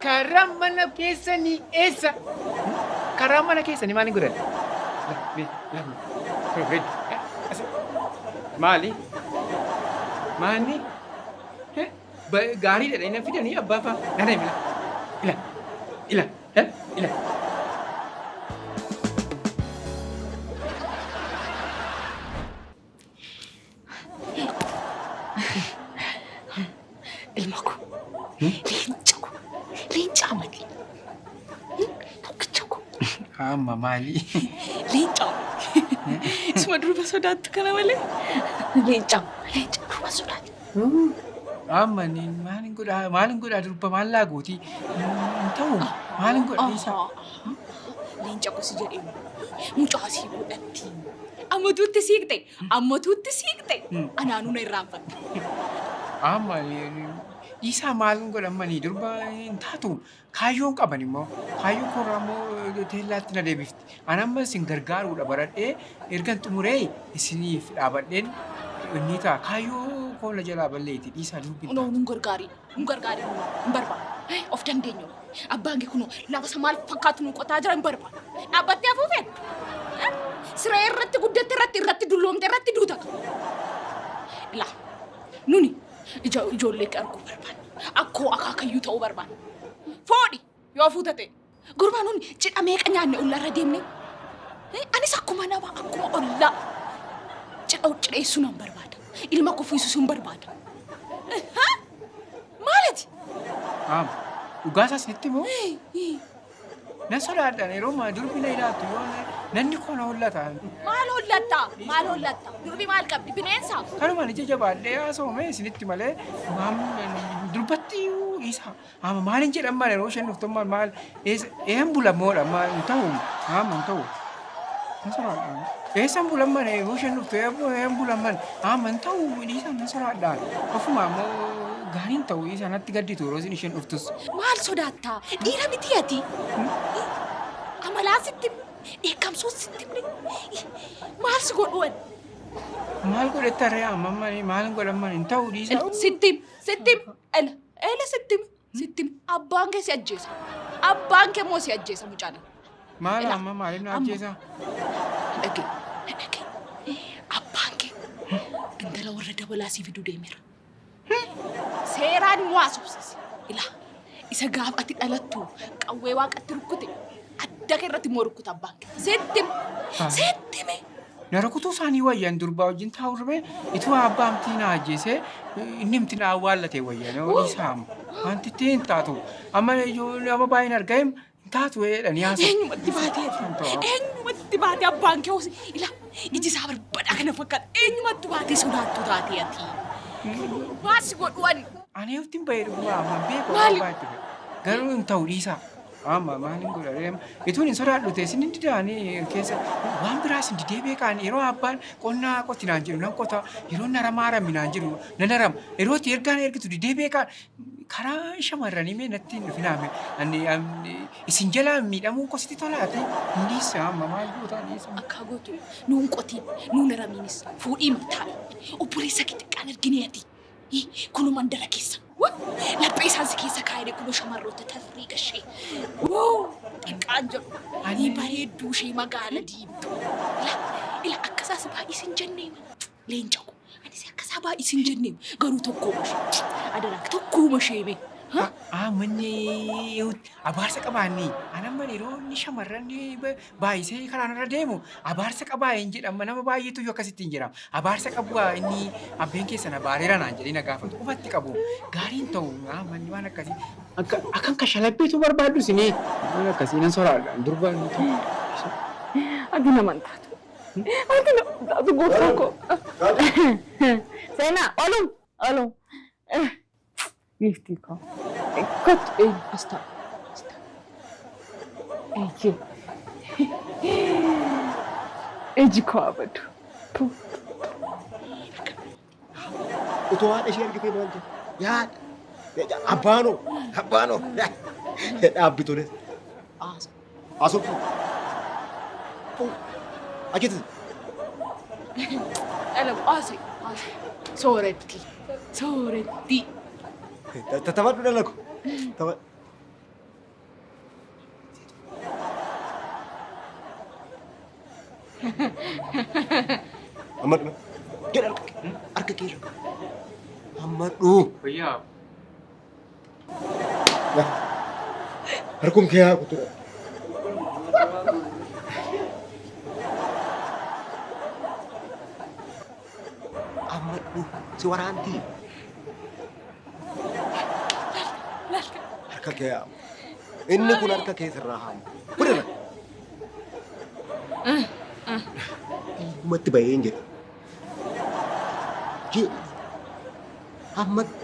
Karaa mana keessanii eessa? Karaa mana keessanii maaliin godhan? Maali? Maali? Gaariidha dhayina fidanii abbaa faa. Nana ila. Ila. Ila. Ila. Ilma koo. Leenca koo. Leenca amati. Tokkicha koo. Amma maali? Leenca amati. Isuma durba sodaattu kana malee. Leenca leenca durba sodaattu. Amma ni maalin godhaa maalin godhaa durba maal laa gooti? Hin ta'u maalin godha dhiisaa? Leenca koo si jedhee mucaa sii godhatti. Ammatuutti siiqxe ammatuutti siiqxe anaanuu na irraanfatte. Amma dhiisaa maalin godha manii durba hin taatu. Kaayyoon qaban immoo kaayyoo koorraa immoo teellaatti na deebifti. Ani amma isin gargaaruudha baradhee ergan xumuree isiniif dhaabadheen inni ta'a. Kaayyoo koo na jalaa balleeyti dhiisaa durbi hin Kunoo taatu. nun gargaarii nun gargaarii hin barbaadu. Of dandeenyu. Abbaan kee kunoo lafa isa maal fakkaatu nu qotaa jira hin barbaadu. Dhaabbattee hafuufeen. Siree irratti guddatte irratti irratti dulloomte irratti duuta. Ilaa nuni ija ijoollee kee arguu barbaanna. Akkoo akaakayyuu ta'uu barbaanna. Foodhi yoo fuuta ta'e. Gurbaa nuni cidha meeqa nyaanne ollaarra deemne. Anis akkuma namaa akkuma ollaa cidha cidheessuu nan barbaada. Ilma koo fuusisuu hin barbaada. Maalati? Amma dhugaa isaas sitti moo? Nan sodaadhaan yeroo ma durbi na ilaaltu yoo nanni koo na hollata. Maal hollatta? Maal hollatta? Durbi maal qabdi? Bineensa? Kanumaan ija jabaadhee haasawame isinitti malee durbatti dhiisaa. Amma maalin jedhan maal yeroo isheen dhuftu maal eessan bulamoodha maal hin ta'u amma hin ta'u. Nan sodaadhaan. Eessan bulamman yeroo isheen dhuftu eessan bulamman amma hin ta'u dhiisaa nan sodaadhaan. Ofuma ammoo gaariin ta'u dhiisaa natti gadditu yeroo isheen dhuftus. Maal sodaattaa? Dhiira miti ati. Amalaa sitti himne, dheekkamsuus sitti himne. Maal si godhu ani? Maal godhetta ree amma maal godhan hin ta'u dhiisaa. Sitti him, sitti him. Ela, ela sitti him, sitti him. Abbaan kee si ajjeesa. Abbaan kee immoo si ajjeesa mucaan. Maal Ela, amma maaliif na amma. ajjeesa? Dhagee, dhagee. Abbaan kee intala warra dabalaa si fiduu deemeera. Seeraan immoo haasofsiisi. Ilaa, isa gaafa ati dhalattu qawwee waaqatti rukkute adda kee irratti immoo rukkuta abbaan kee. Sitti him, sitti himi. Na rukutuu isaanii wayyan durbaa wajjin taa'u ribee itoo abbaa amtii na ajjeesee inni amti na awwaallate wayyan yoo dhiisaa amma. Wanti itti hin taatu. Amma ijoollee amma baay'een argaa hin taatu jedhanii haasa'u. Eenyumatti baatee ati? Eenyumatti baatee abbaan kee hosi? Ilaa iji isaa barbadaa kana fakkaata. Eenyumatti baatee sodaattu taatee ati? Maal si godhu ani? Ani yooftiin bahee dhuguma amma beeku Maali? abbaa itti bahe. Garuu hin ta'u dhiisaa. Amma maalin godha ree? Ituun hin sodaadhu ta'e isin hin didaanii keessa waan biraas hin didee beekaan yeroo abbaan qonnaa qoti naan jedhu nan qota yeroo naramaa arami naan jedhu nan arama yeroo itti ergaan ergitu didee beekaan karaa shamarranii mee natti hin dhufinaame ani isin jalaa miidhamuun kositti tolaati hin dhiisa amma maal gootaa dhiisa. Akka gootu nuun qotiin nuun aramiinis fuudhii taa'i. Obboleessa kee xiqqaan argine ati. Kunoo mandara keessa. Laphee isaan si keessa kaa'ee kunoo shamarroota tarree gashee. Xiqqaan jedhu. Ani bareedduu ishee magaala diimtuu. Ila ila akkasaas baay'ee sin jennee leenca koo. Anis akkasaa baay'ee sin jennee garuu tokkooma ishee. Adaraa tokkooma ishee mee. Manni abaarsa qabaanni ani amma yeroo inni shamarran baay'isee karaan irra deemu abaarsa qabaa hin jedhama nama baay'eetu iyyuu akkasitti hin jedhama. Abaarsa qabu inni abbeen keessan abaareera naan jedhee na gaafatu qofatti qabu. Gaariin ta'u manni waan akkasii. Akkan kashalabbeetu barbaaddu isinii waan akkasii nan soraadha durba. Ati nama hin taatu. Ati nama hin taatu gooftaa koo. Seenaa olum olum. Giiftii koo. Kottu eenyu as taa'u. As taa'u. Eeyyee. Iji koo abadu. Utoo haadha ishee argitee maal jedhu? Yaadha. Abbaanoo, abbaanoo. Dhaabbi toles. Haasoftu. Achitti. Dhala haase haase. Sooretti. Sooretti. Taphadhu dhala ko. Taphadhu. Hammadhu. Jedh harka kee. Harka kee irra. Hammadhu. Wayyaa. Harkum kee haa kutu. Hammadhu. Si waraanti. Harka kee haa. Inni kun harka kee sirraa haamu. Kun irra. Dhugumatti bahee hin jedhu. Jedhi. Hammadhu.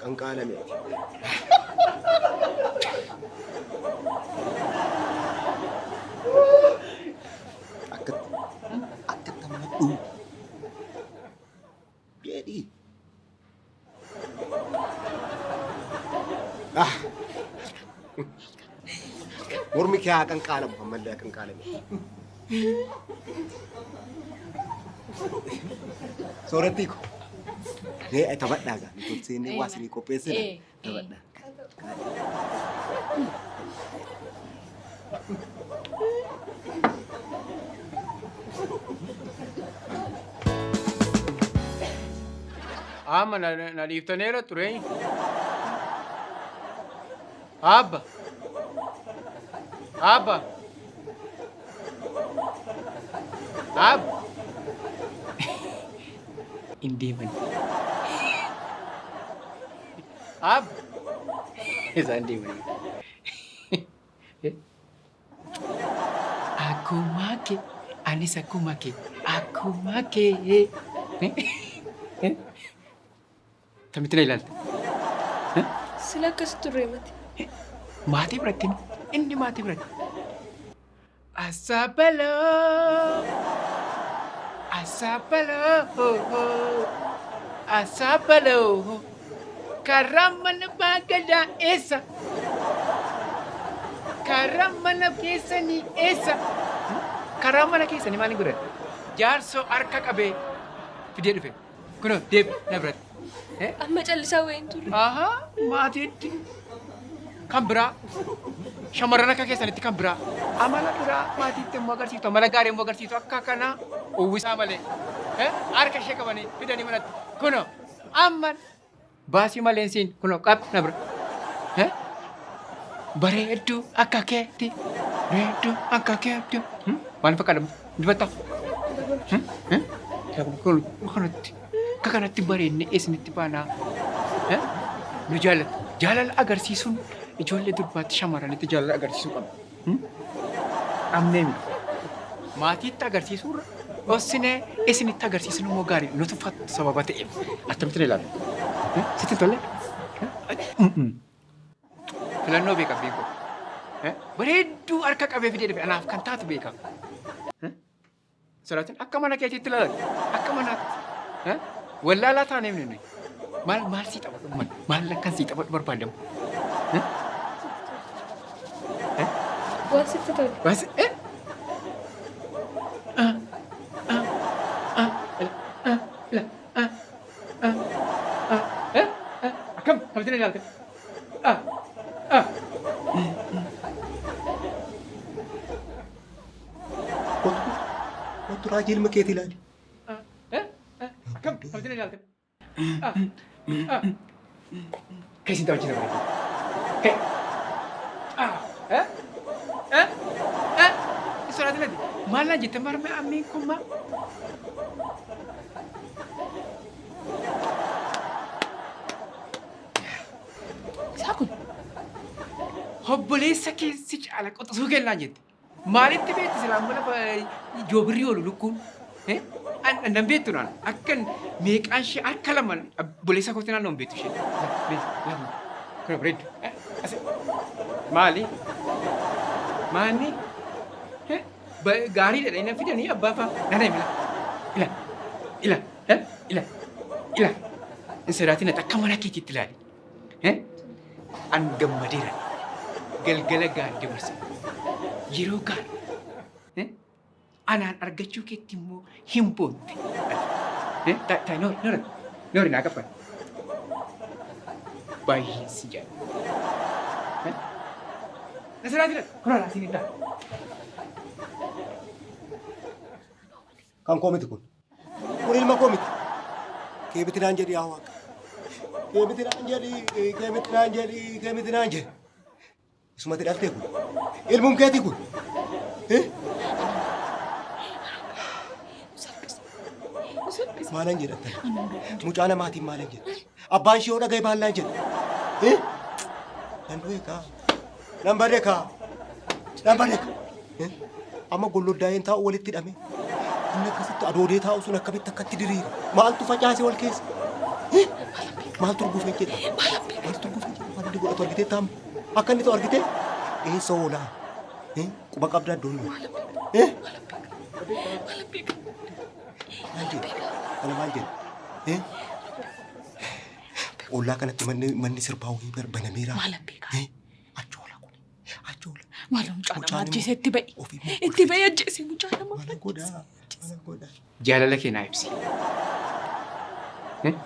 Qanqaalame ati. Akkatti akkatti hammadhu. Jedhi. Ah. Mormi kee haa qanqaalamu ammallee haa qanqaalame. Soorattii ko. Mee taphadhaa gaa. Nu tolcheenee waa isinii qopheessina. Taphadhaa. Amma na dhiiftaneera ture. Abba. Abba. Abba. Hin deeman. Abba. Isaan deemanii. Akkuma kee anis akkuma kee akkuma kee. Tamitti na ilaalte. Sila akkas turre mati. Maatii biratti inni maatii biratti. Asaabaloo. Asaabaloo. Asaabaloo. Karaa mana baagadaa eessa? Karaa mana keessanii eessa? Karaa mana keessanii maaliin godhan? Jaarsoo harka qabee fidee dhufe. Kunoo deebi na biratti. Amma callisaa wayiin turre. Ahaa maatiitti kan biraa shamarran akka keessanitti kan biraa amala biraa maatiitti immoo agarsiiftu amala gaarii immoo agarsiiftu akka kanaa uwwisaa malee harka ishee qabanii fidanii manatti kunoo amma baasii malee siin kunoo qab na bira bareedduu akka keetti bareedduu akka keetti maal fakkaata dibatta kanatti akka kanatti bareedne isinitti baanaa nu jaallatu jaalala agarsiisuun ijoollee durbaatti shamarranitti jaalala agarsiisuu qabna. Qabnee miti. Maatiitti agarsiisuurra dhossinee isinitti agarsiisuun immoo gaarii nu tuffattu sababa ta'eef attamitti ilaalu. Sitti hin tolle? Filannoo beeka beekoo. Bareedduu harka qabee fidee dhufe anaaf kan taatu beeka. Siraatiin akka mana keetiitti ilaalatti akka manaatti. Wallaalaa taanee miti nuyi. Maal maal sii taphadhu maal maal akkan sii taphadhu barbaadamu. Waan sitti tole. Waan si eh? Ah ah ah ah ah ah ah eh eh akkam akkamitti na ilaalte? Ah ah. Kottu kottu raajii ilma keetii ilaali. Ah eh eh akkam akkamitti na ilaalte? Ah ah. Keessi taphachiisa bareedu. Ka'e. Ah eh eh eh sodaati nati. Maal naan jette marme ammeen kun maa? Isaa kun Obboleessa keessi caala qoxisuu kennaan jette. Maalitti beekti silaa mana joobirri oolu lukkuun? Nan beektu naan akkan meeqaan ishee harka lamaan obboleessa kootti naannoo hin beektu ishee. Lama. Kuna bareeddu. Maali? Maali? Gaariidha inni fidanii abbaa faa. Nana ila. Ila. Ila. Ila. Ila. Hin sodaatin ati akka mana keetiitti ilaali. An gammadeera. Galgala gaarii dabarsa. Yeroo gaarii. Anaan argachuu keetti immoo hin boonte. Taa'i noori noori noori naa qaffan. Baay'een si jaalladha. Na sodaatin. Kun alaa siin hin. Kan koo miti kun. Kun ilma koo miti. Kee miti naan jedhi yaa Waaqa. Kee miti naan jedhi, kee miti naan jedhi, kee miti naan jedhi. Isumatti dhaltee kun. Ilmuun keetii kun. Eh? Maalan jedhatta? Mucaa namaatiin maalan jedha? Abbaan ishee yoo dhagaye maallaan jedha? Eh? Nan du'e kaa. Nan bade kaa. Nan bade kaa. Eh? Amma golloddaa'een taa'u walitti hidhame. Inni akkasitti adoodee taa'u sun akkamitti akkatti diriira? Maaltu facaase wal keessa? Eh? Maaltu urgufee jedha? Maaltu urgufee jedha? Waan inni godhatu argitee taa'amu? Akka inni ta'u argitee? Eessa oolaa? Eh? Quba qabdaa iddoon nuyi? Eh? Maal jedhu? Kana maal jedhu? Eh? Ollaa kanatti manni sirbaa wayii banameera. Maalan beekaa? Eh? Achi oola kun. Achi oola. Maaloo mucaa namaa Mucaan immoo ajjeese itti ba'i. ofii immoo Itti ba'i ajjeese mucaa namaa. Maal godhaa? Maal godhaa? Jaalala kee naa ibsi.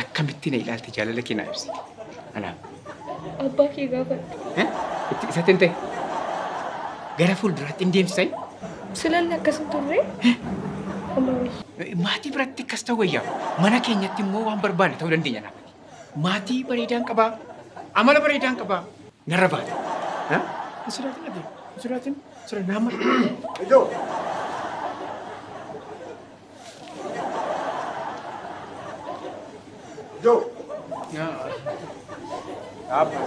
Akkamitti na ilaalte jaalala kee naa ibsi. Anaaf. Abbaa kee gaafadhu. Itti isatti hin ta'e. Gara fuulduraatti hin deemsisai. Silalli akkas hin turre. Amma wayya. Maatii biratti akkas ta'u wayyaa. Mana keenyatti immoo waan barbaanne ta'uu dandeenya naaf. Maatii bareedaan qabaa. Amala bareedaan qabaa. Narra baata. Hin sodaatin ati. Hin sodaatin. Sodaa nama. Ijoo! Ijoo! Abba.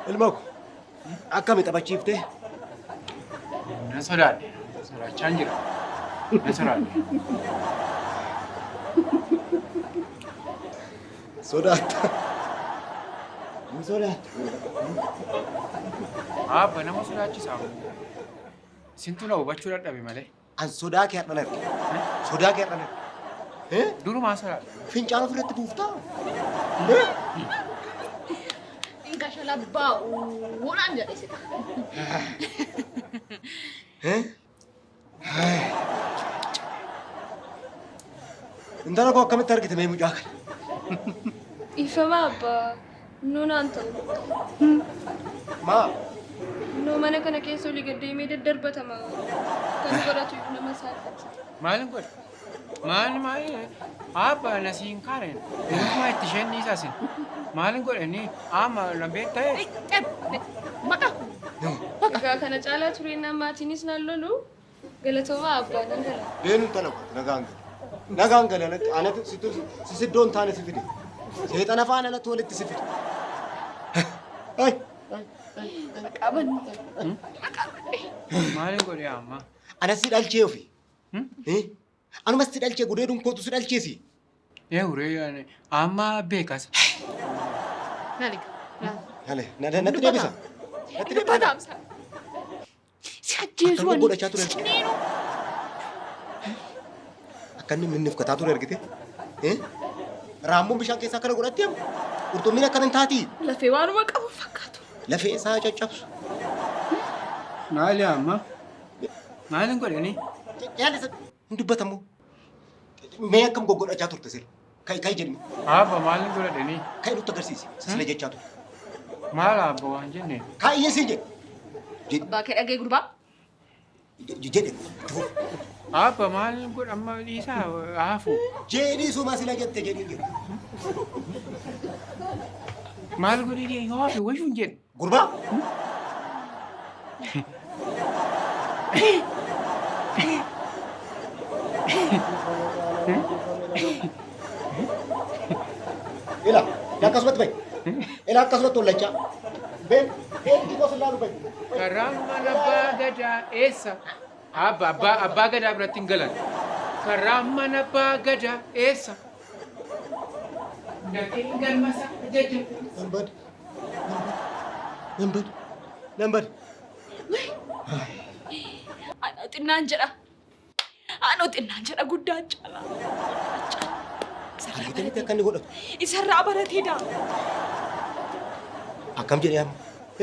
Ilma ko akkami taphachiiftee? Nan sodaadhe. Sodaachaan jira. Nan sodaadhe. Sodaatta. Hin sodaatta. Abba nama sodaachisaa. Sintu na hubachuu dadhabe malee. An sodaa kee har'an arge. Sodaa kee har'an arge. Eh? Durumaa sodaadhe. Fincaan ofirratti buuftaa? Inga shalabbaa naan jedhe sila. Eh? Intala koo akkamitti argite mee mucaa kana? Dhiifama abbaa. Noo naan ta'u. Maa? Noo mana kana keessa olii gad deemee daddarbatama. Kan godhatu iyyuu nama saalfata. Maalin godhe? Maal maal? Abba na siin kaaren. Eenyumaa itti isheen dhiisaasin. Maalin godhe ni amma lambee ta'e. Maqaa Egaa kana caalaa tureennaan maatiinis naan lolu galatoomaa abbaa nan gala. Deenu intala koo nagaan gala. Nagaan gala anatu situ sisiddoon taane si fide. Seexana faana anatu walitti si fide. Ay! Maqaa banne. Maalin godhe amma? Anas si dhalchee ofi. Eh? Anumas si dhalchee gudeeduun kootu si dhalcheesi. Ee uree amma beekas. Maali? Hale, natti deebisa. Natti deebisa. Dubbataamsa. Si ajjeesu Akka godhachaa ture. Neenu. Akka inni minnifkataa ture argite. Eh? Raammoon bishaan keessaa akkana godhatti amma. Qurxummiin akkana hin taatii. Lafee waanuma qabu fakkaatu. Lafee isaa caccabsu. Maali amma? Maalin godhe ni? Yaalisa hin dubbatamu. Mee akkam goggodhachaa turte sila? Kai kai jedhimi. Abba maalin godhadhe ni? Kai nutti agarsiisi. Sila jechaa turte. Maal abba waan jenne? Kai iyyin siin jedhe. Abbaa kee dhagee gurbaa. Jedhe. Itti fufi. Abba maalin godha amma dhiisaa haafu. Jedhii suma sila jette jedhiin jedhe. Maal godhe yoo hafe wayyuu hin jedhe. Gurbaa. Ila, akkasumatti bahi. Ila akkasumatti hollachaa. Been, been xiqqoo sillaalu bahi. Karaan mana abbaa gadaa eessa? Abba abbaa abbaa gadaa biratti hin galan. Karaan mana abbaa gadaa eessa? Dhaqeen galmasa jecha. Nan bade. Nan bade. Nan bade. Anoo xinnaan jedha. Anoo xinnaan jedha guddaan caala. Argitee miti akka inni godhatu. Isarraa baratee daa. Akkam jedhee amma?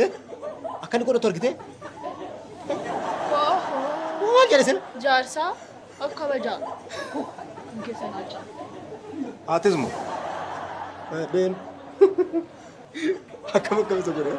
Eh? Akka inni godhatu argitee? Oh. jedhe sila? Jaarsaa of kabajaa. Keessa naachaa. Atis moo? Been. Akkam akkam isa godhe?